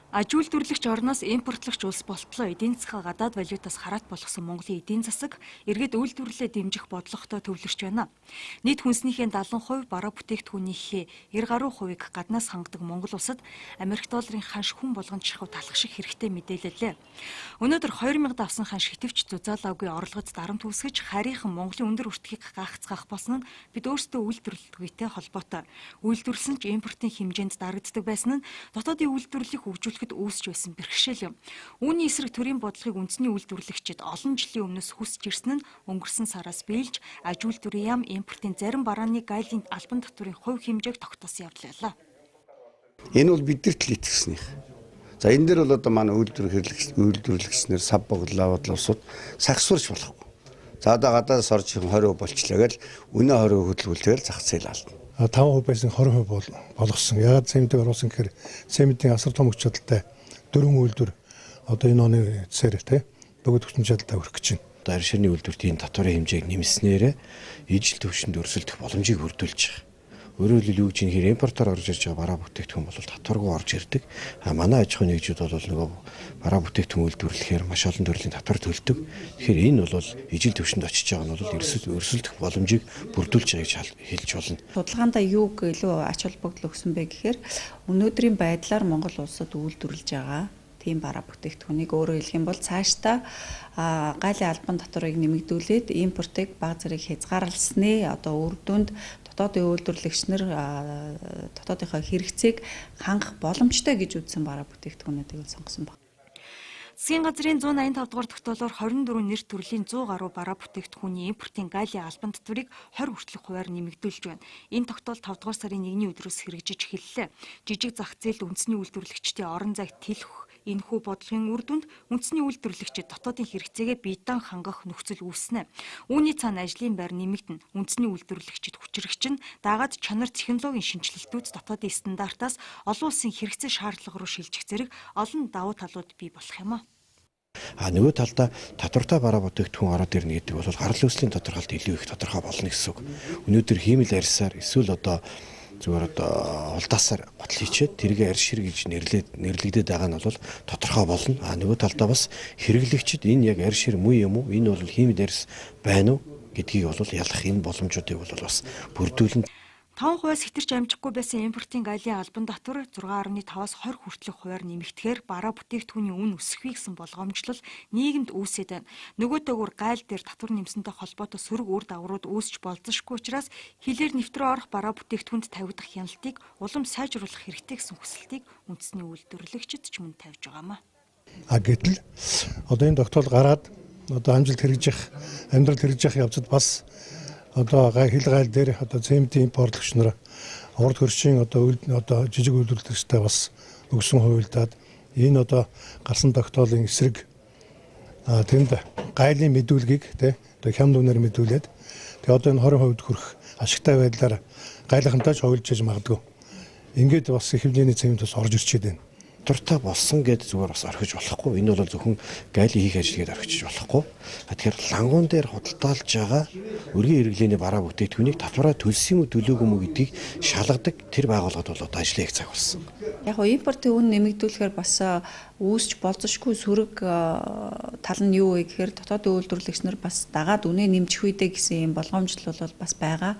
Аж үйлдвэрлэгч орноос импортлогч улс болтлоо эдийн засгаа гадаад валютаас хараат болгосон Монголын эдийн засаг эргээд үйлдвэрлэлээ дэмжих бодлоготой төвлөрч байна. Нийт хүнснийхээ 70% бараа бүтээгдэхүүнийхээ 90 гаруй хувийг гаднаас хангадаг Монгол улсад Америк долларын ханш хүн болгонд шахав талах шиг хэрэгтэй мэдээлэлээ. Өнөөдөр 2000 авсан ханш хитвч зузаалаагүй орлогод дарамт үүсгэж харийнхан Монголын өндөр өртгийг гахацгаах болсон нь бид өөрсдөө үйлдвэрлэлтгүйтэй холбоотой. Үйлдвэрлэсэн ч импортын хэмжээнд дарагддаг байсан нь дотоодын үйлдвэрлэлийг хөгжүүлэхэд үүсч байсан бэрхшээл юм. Үүний эсрэг төрийн бодлогыг үндэсний үйлдвэрлэгчид олон жилийн өмнөөс хүсэж ирсэн нь өнгөрсөн сараас биелж аж үйлдвэрийн яам импортын зарим барааны гайлын албан татварын хувь хэмжээг тогтоосон явдал байлаа. Энэ бол бидэрт л итгэснийх. За энэ дээр бол одоо манай үйлдвэрлэгчнэр сав боглоо улсууд сагсуурч болохгүй. За одоо гадаадас орж ирэх 20% болчлаа гэж үнэ 20% хөдөлгүүлэхээр зах зээл алдна. 5% байсан 20% болгосон. Ягаад цементийг оруулсан гэхээр цементийн асар том хүч чадалтай дөрвөн үйлдвэр одоо энэ оны эцсээр тий богино хүчин чадалтай хүрэх гэж байна. Одоо арширны үйлдвэрт энэ татварын хэмжээг нэмснээрээ ижил түвшинд өрсөлдөх боломжийг бүрдүүлж байгаа. Өөрөөр хэлбэл юу гэж юм хэр импортоор орж ирж байгаа бараа бүтээгдэхүүн бол татваргүй орж ирдэг. А манай аж ахуйн нэгжүүд бол нөгөө бараа бүтээгдэхүүн үйлдвэрлэхээр маш олон төрлийн татвар төлдөг. Тэгэхээр энэ бол ижил түвшинд очиж байгаа нь бол өрсөлдөх боломжийг бүрдүүлж байгаа гэж хэлж болно. Судалгаандаа юуг илүү ач холбогдол өгсөн бэ гэхээр өнөөдрийн байдлаар Монгол улсад үйлдвэрлэж байгаа тийм бараа бүтээгдэхүүнийг өөрөөр хэлэх юм бол цаашдаа гайлын албан татварыг нэмэгдүүлээд импортыг бага зэрэг хязгаарласны одоо үр дүнд дотоодын үйлдвэрлэгч нар дотоодынхоо хэрэгцээг хангах боломжтой гэж үзсэн бараа бүтээгдэхүүнүүдийг сонгосон байна. Засгийн газрын 185 дугаар тогтоолоор 24 нэр төрлийн 100 гаруй бараа бүтээгдэхүүний импортын гайлын албан татварыг 20 хүртэлх хувиар нэмэгдүүлж байна. Энэ тогтоол 5 дугаар сарын 1-ний өдрөөс хэрэгжиж эхэллээ. Жижиг зах зээлд үндэсний үйлдвэрлэгчдийн орон зайг тэлэх энэхүү бодлогын үр дүнд үндэсний үйлдвэрлэгчид дотоодын хэрэгцээгээ биедан хангах нөхцөл үүснэ. Үүний цаана ажлын байр нэмэгдэнэ. Үндэсний үйлдвэрлэгчид хүчрэгч нь дагаад чанар технологийн шинэчлэлтүүд дотоодын стандартаас олон улсын хэрэгцээ шаардлага руу шилжих зэрэг олон давуу талууд бий болох юм а. А нөгөө талдаа татвартай бараа бүтээгдэхүүн ороод ирнэ гэдэг бол гарал үүслийн тодорхойлолт илүү их тодорхой болно гэсэн үг. Өнөөдөр хиймэл арьсаар эсвэл одоо зүгээр одоо улдаасаар готл хийчээд тэргээ арьс шир гэж нэрлэгдээд байгаа нь бол тодорхой болно. А нөгөө талдаа бас хэрэглэгчид энэ яг арьс шир муу юм уу? Энэ бол хиймэл арьс байна уу гэдгийг бол ялах энэ боломжуудыг бол бас бүрдүүлнэ. 5%-аас хэтэрч амжихгүй байсан импортын гайлын албан татвар 6.5-аас 20 хүртэлх хувиар нэмэгдэхээр бараа бүтээгдэхүүний үн өсөхгүй гэсэн болгоомжлол нийгэмд үүсээд байна. Нөгөөтэйгүр гайл дээр татвар нэмсэнтэй холбоотой сөрөг үр дагаврууд үүсч болзошгүй учраас хилээр нэвтрээ орох бараа бүтээгдэхүүнд тавигдах хяналтыг улам сайжруулах хэрэгтэй гэсэн хүсэлтийг үндэсний үйлдвэрлэгчид ч мөн тавьж байгаамаа. А гэтэл одоо энэ тогтоол гараад одоо амжилт хэрэгжих, амьдрал хэрэгжих явцад бас одоо хил гайл дээр одоо цементийн импортлогч нар урд хөршийн одоо жижиг үйлдвэрлэгчтэй бас өгсөн хувилдаад энэ одоо гарсан тогтоолын эсрэг тэнд гайлын мэдүүлгийг тий одоо хямд үнээр мэдүүлээд тэгээ одоо энэ 20% хүрэх ашигтай байдлаар гайлхантай ч хувилж яж магадгүй. Ингээд бас их хэмжээний цемент бас орж ирчээд байна. Татвартай болсон гэд зүгээр бас орхиж болохгүй. Энэ бол зөвхөн гайлын хийх ажил гээд орхиж болохгүй. Тэгэхээр лангуун дээр худалдаалж байгаа өргөн хэрэглээний бараа бүтээгдэхүүнийг татвараа төлсөн юм уу төлөөгүй юм уу гэдгийг шалгадаг тэр байгууллагад бол одоо ажлын их цаг болсон. Яг нь импортын үн нэмэгдүүлэхээр бас үүсч болзошгүй сөрөг тал нь юу вэ гэхээр дотоодын үйлдвэрлэгч нар бас дагаад үнэ нэмчих үедээ гэсэн юм болгоомжлол бол бас байгаа.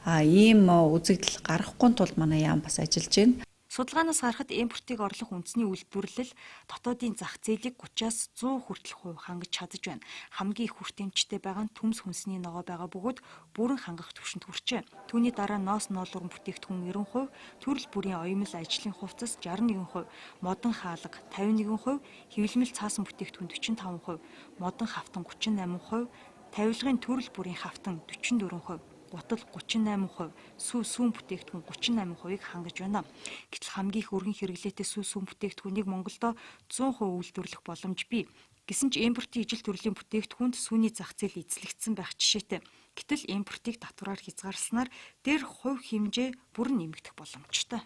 А ийм үзэгдэл гарахгүй тул манай яам бас ажиллаж байна. Судалгаанаас харахад импортыг орлох үндэсний үйлдвэрлэл дотоодын зах зээлийг 30-аас 100 хүртэлх хувь хангаж чадаж байна. Хамгийн их хүртээмжтэй байгаа нь төмс хүнсний ногоо байгаа бөгөөд бүрэн хангах түвшинд хүрчээ. Түүний дараа ноос ноолуурын бүтээгдэхүүн 90%, төрөл бүрийн оёмл ажлын хувцас 61%, модон хаалга 51%, хэвлэмэл цаасан бүтээгдэхүүн 45%, модон хавтан 38%, тавилгын төрөл бүрийн хавтан 44%, гутал 38%, сүү сүүн бүтээгдэхүүн 38%-ыг хангаж байна. Гэтэл хамгийн их өргөн хэрэглээтэй сүү сүүн бүтээгдэхүүнийг Монголдо 100% үйлдвэрлэх боломж бий. Гэсэн ч импортын ижил төрлийн бүтээгдэхүүнд сүүний зах зээл эзлэгдсэн байх жишээтэй. Гэтэл импортыг татвараар хязгаарласнаар дээрх хувь хэмжээ бүрэн нэмэгдэх боломжтой.